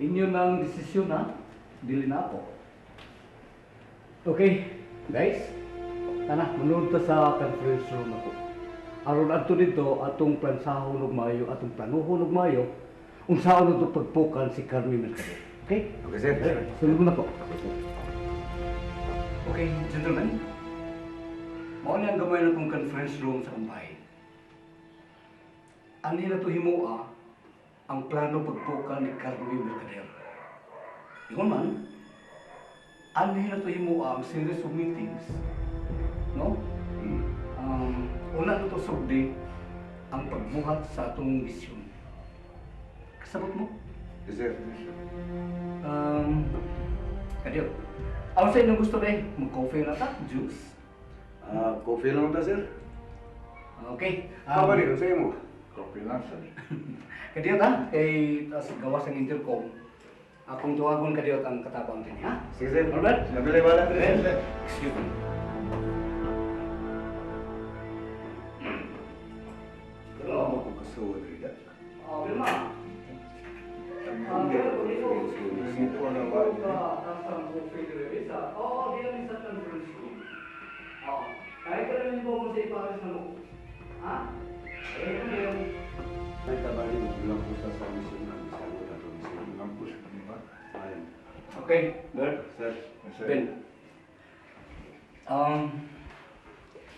Inyo nang desisyon ha, dili na ako. Okay, guys. Tana, manood ta sa conference room ako. Aron adto dito atong plansahon og maayo, atong planuhon og maayo, unsaon nato pagpukan si Carmi Mercader. Okay? Okay, sir. Sunod mo na po. Okay, gentlemen. Mao ni ang gamay na kong conference room sa akong bahay. Ani na to himoa ang plano pagpukan ni Carmi Mercader. Ingon man, ani na to himoa ang series of meetings. No? Una na to sugdi ang pagbuhat sa atong misyon. Kasabot mo? Yes, sir. Kadiyot. Ako sa inyong gusto ba? Mag-coffee na ta? Juice? Ah, coffee lang ta, sir. Okay. Um, ba sa imo? Coffee lang, sir. Kadiyot ha? Kay tas gawas ang intercom. Akong tuwagon kadiyot ang katabang din, ha? Sige, sir. Norbert? Nabili wala sir. Excuse me. Hello, ako kasuwa diri da. Ah, Vilma. Oo, di lang sa conference room. Oo. Kahit ka rin mo sa ipares na mo. Ha? Eh, ano yun? Ay, tabali mo bilang ko sa misyon ng isang ko tatong misyon. Lampus, di ba? Ayun. Okay, Bert. Sir. Yes, sir. Ben.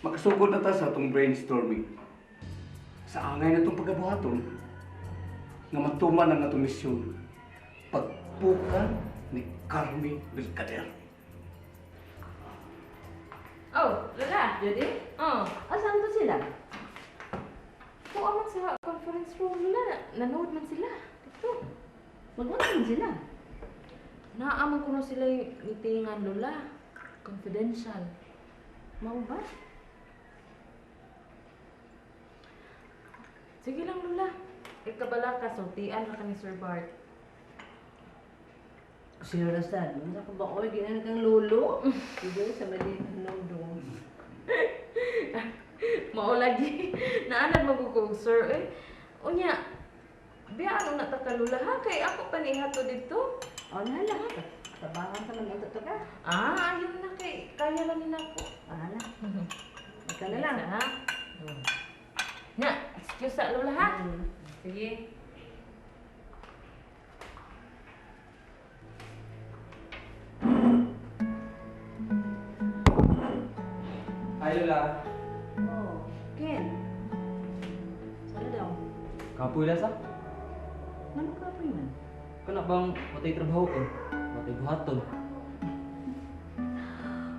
Makasugod na ta sa atong brainstorming. Sa angay na itong pagabuhaton, nga matuman ang atong misyon, pagpukan ni Carmi Mercader. Oh, Lola. Judy? Oh, Asan to sila? kuha man sa conference room, Lola. Nanood man sila. Dito. Magwala man sila. Naaman ko na sila yung meetingan, Lola. Confidential. Mao ba? Sige lang, Lola. Ikabala ka, sultian ra ka ni Sir Bart. Si Lola sad, unsa ka ba oy ginan kang lolo? Sige sa mali hinumdum. Mao lagi. Naanad magugog, sir. Eh, unya, biyaan na ta ka, Lola, ha? Kay ako pa ni ihato dito. O nala. Tabangan sa man unta to ka. Ah, ayun na kay. Kaya lang nila ako. Ala. Ikaw na lang. Ha? Nya, excuse sa Lola, ha? Mm. Sige. Hi, Lola. Oh, Ken. Sana daw. Kapoy lang sa? Ngano ka pa man? Kana bang watay trabaho ko? Watay buhaton.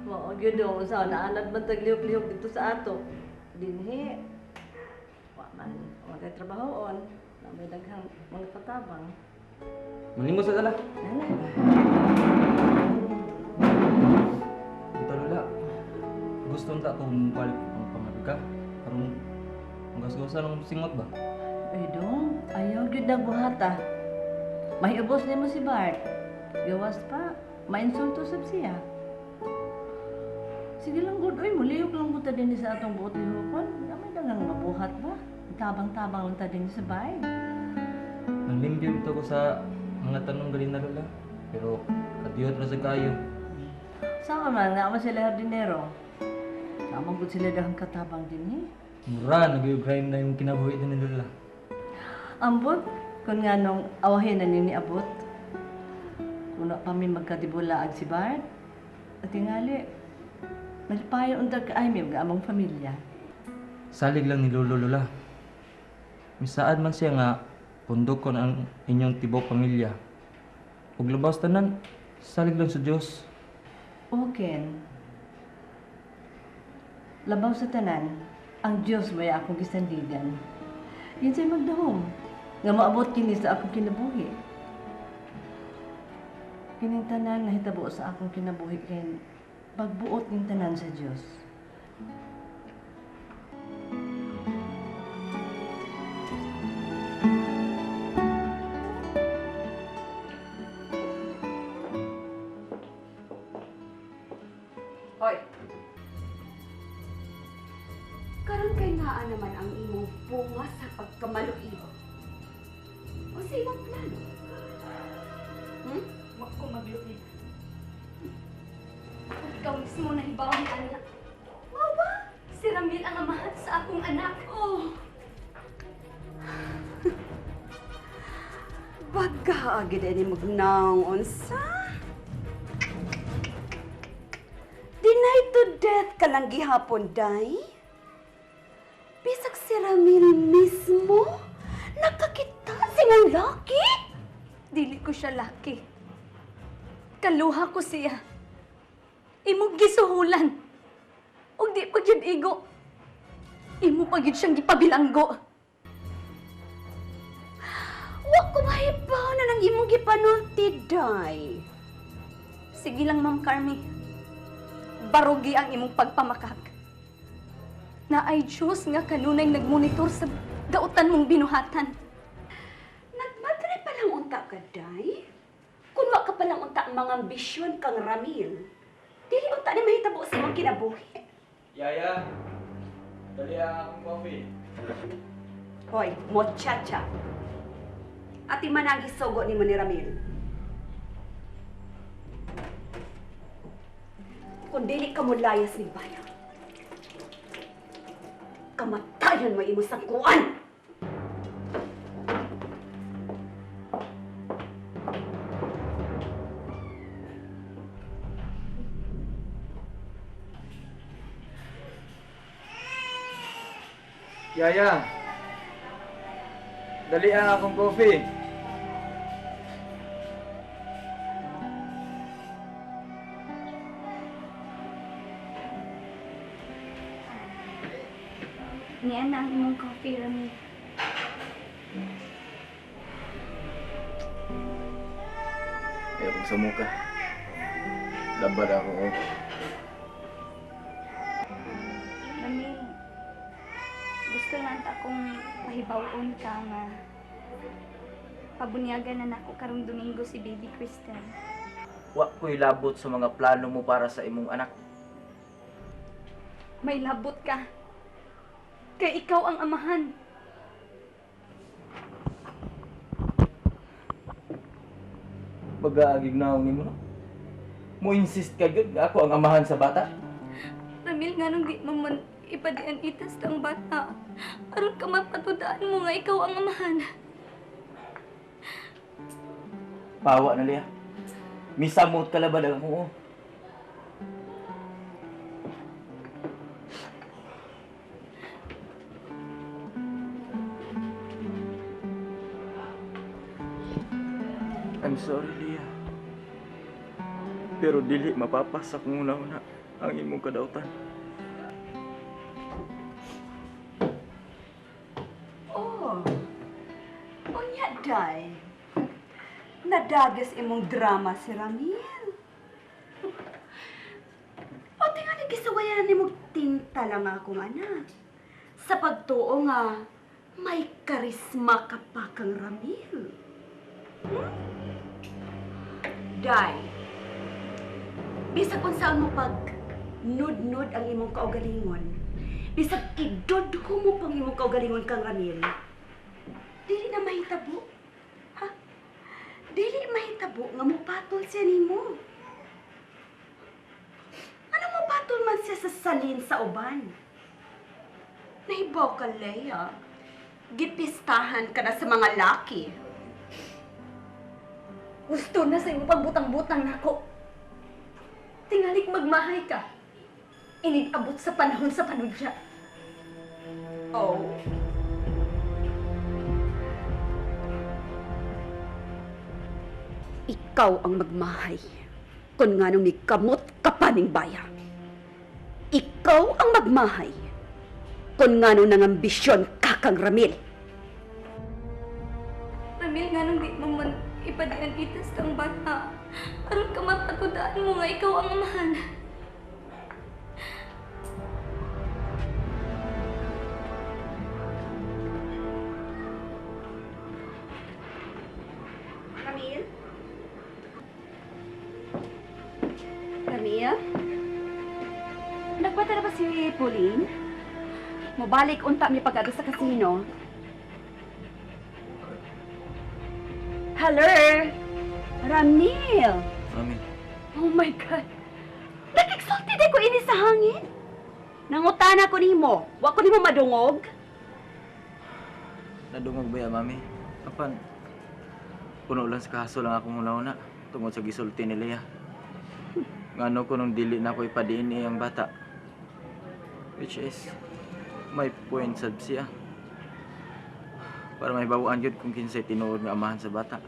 Mao gyud oh, sa naanad man taglihok-lihok dito sa ato. Dinhi. Wa man, wa kay trabahoon. Na may daghang mga katabang. Manlimos sa tala. Nala. Dito, Lola. Gusto unta kung balik ang pamaruga. Karong magasgasan ng singot ba? Ay dong, ayaw gyud na buhata. Mahiubos nimo si Bart. Gawas pa, mainsulto sab siya. Sige lang gud, oy, mulihok lang gud ta dinhi sa atong buot lihokon. Wala may daghang mabuhat ba? Tabang-tabang lang ta dinhi sa bahay. Nanlimbyo ito ko sa mga tanong galing na, Lola. Pero kadiyot ra sa kayo. Sama man nga man sila hardinero. Sama gud sila daghang katabang dinhi. Mura, nag-grind na yung kinabuhi din ni Lola. Ambot, kun nga nung awahin na ni abot. Kuno pa mi magkadibulaag si Bart. At tingali, malipayon unta ka ay may among pamilya. Salig lang ni Lolo, Lola. Misaad man siya nga pundok ko ang inyong tibok pamilya. Ug labas tanan, salig lang sa Dios. O Ken, labaw sa tanan, ang Diyos may akong gisandigan. Yun sa'y magdahom, nga maabot kini sa akong kinabuhi. Kining tanan nahitabo sa akong kinabuhi, Ken, pagbuot ning tanan sa Diyos. Hoy! Karon kay naa naman ang imong bunga sa pagkamaluib. O sa imong plano? Pagkaagi din ni magnaong unsa. Deny to death ka lang gihapon, day. Bisag si Ramil mismo, nakakita si mong laki. Dili ko siya laki. Kaluha ko siya. Imong gisuhulan. Ug di pa gyud igo. Imo pa gyud siyang gipabilanggo. Wa ko mahibaw na nang imong gipanulti, day. Sige lang, Ma'am Carmi. Barugi ang imong pagpamakak. Naay Diyos nga kanunay nagmonitor sa dautan mong binuhatan. Nagmadre pa lang unta ka, day. Kung wa ka pa lang unta ang mga ambisyon kang Ramil, dili unta ni mahitabo sa imong kinabuhi. Yaya, dali ang akong coffee. Hoy, mochacha. Ati managi sogo ni ni Ramil. Kung dili ka mo layas ni Bayan, kamatayon mo imo sangkuan! Yaya, dali ang akong coffee. Niya na ang imong coffee, Rami. Ayaw kong samuka. Labad ako, oh. Rami, gusto lang ta akong pahibawon ka nga pabunyagan na nako karong Domingo si Baby Kristen. Wa ko'y labot sa mga plano mo para sa imong anak. May labot ka. Kay ikaw ang amahan. Pag-aagig na akong imo, no? Mo insist ka gyud nga ako ang amahan sa bata. Ramil, nga nung di mo man ipadian itas ang bata. Aron ka mapatudaan mo nga ikaw ang amahan. Pawa na liya. Misamot ka labad ang ako. Oh. I'm sorry, Lia. Pero dili mapapasak muna una ang imong kadautan. Oh, unya, day. Nadagas imong drama si Ramil. O tingali gisuwayan ni mong tinta lang akong anak. Sa pagtuo nga, may karisma ka pa kang Ramil. Hmm? Day, bisag unsaan mo pag nud-nud ang imong kaugalingon, bisag idodho mo pang imong kaugalingon kang Ramil, dili na mahitabo. Ha? Dili mahitabo nga mopatol siya nimo. Ano mopatol man siya sa salin sa uban? Nahibaw ka, Leia. Gipistahan ka na sa mga laki. Gusto na sa imong pagbutang-butang nako. Tingalik magmahay ka. Inigabot sa panahon sa panudya. Oh. Ikaw ang magmahay. Kung nga nung kamot ka pa ning baya. Ikaw ang magmahay. Kung nga nung nangambisyon ka kang Ramil. Ramil, nga nung di mo man ipadian itas ang bata. Aron ka mapatudaan mo nga ikaw ang amahan. Ramil? Ramil? Nagpata na ba si Pauline? Mobalik unta mi pag sa kasino. Hello? Ramil! Mami, Oh my God! Nag-exalted ko ini sa hangin! Nangutana ko nimo. Wa ko nimo madungog. nadungog ba ya, mami? Apan, Puno lang sa kaso lang akong una-una tungod sa gisulti ni Leah. Ngano ko nung dili na ako ipa-DNA ang bata. Which is, may point sad siya. Para may bawaan yun kung kinsay tinuod nga amahan sa bata.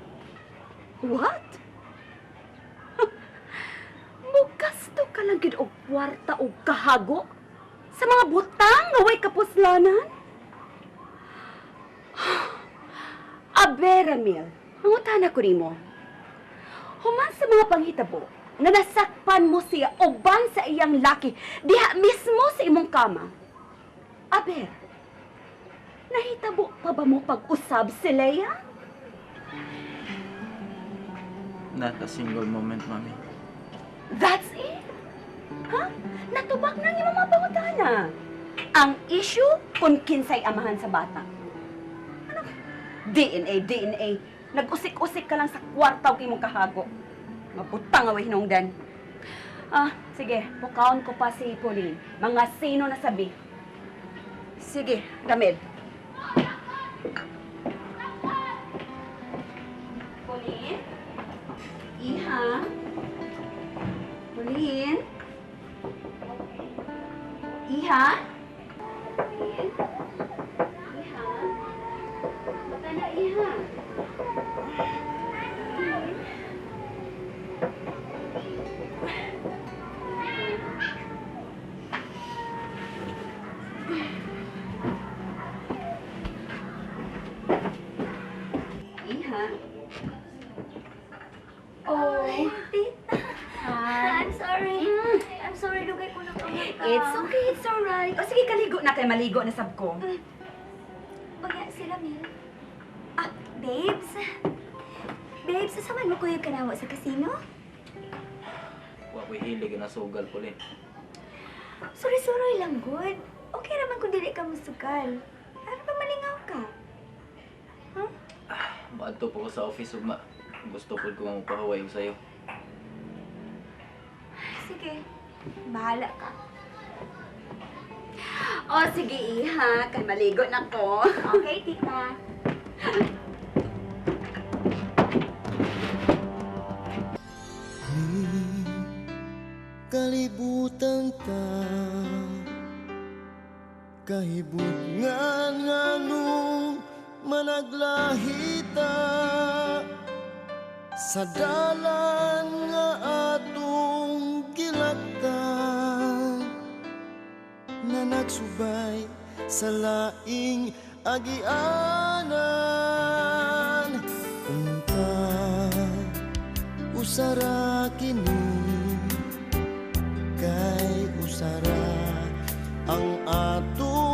What? Mugasto ka lang gid og kwarta og kahago sa mga butang nga way kapuslanan? Abe, Ramil, mangutana ko nimo. Human sa mga panghitabo na nasakpan mo siya uban sa iyang laki diha mismo sa imong kama. Aber, nahitabo pa ba mo pag-usab si Leia? Not a single moment, Mami. That's it? Ha? Natubak na ang imong mga pangutana. Ang issue kung kinsay amahan sa bata. Ano? DNA, DNA. Nag-usik-usik ka lang sa kwarta og imong kahago. Mabutang away hinungdan. Ah, sige, pukaon ko pa si Pauline. Mga sino na sabi. Sige, Ramil. Pauline? Iha? Pauline? Iha? Pauline? Iha? Baka na, Iha. Pauline? Iha? Oh, tita. I'm sorry. I'm sorry, lugay ko lang ka. It's okay, it's alright. O sige, kaligo na kay maligo na sab ko. Unya, si Ramil. Ah, babes. Babes, sasamahan mo ko yung kanawa sa casino? Wa ko'y hilig na sugal, Pauline. Suroy-suroy lang, good. Okay naman kung dili ka musugal. Para pa malingaw ka. Maadto po ko sa office, ugma. Gusto po ko nga magpahuway og sayo. Sige, bahala ka. O sige, Iha, kay maligo na ko. Okay, tita. Kalibutan ta kahibutngan nganong managlahita sa dalan nga atong gilaktan na nagsubay sa laing agianan. Unta usara kini kay usara ang ato.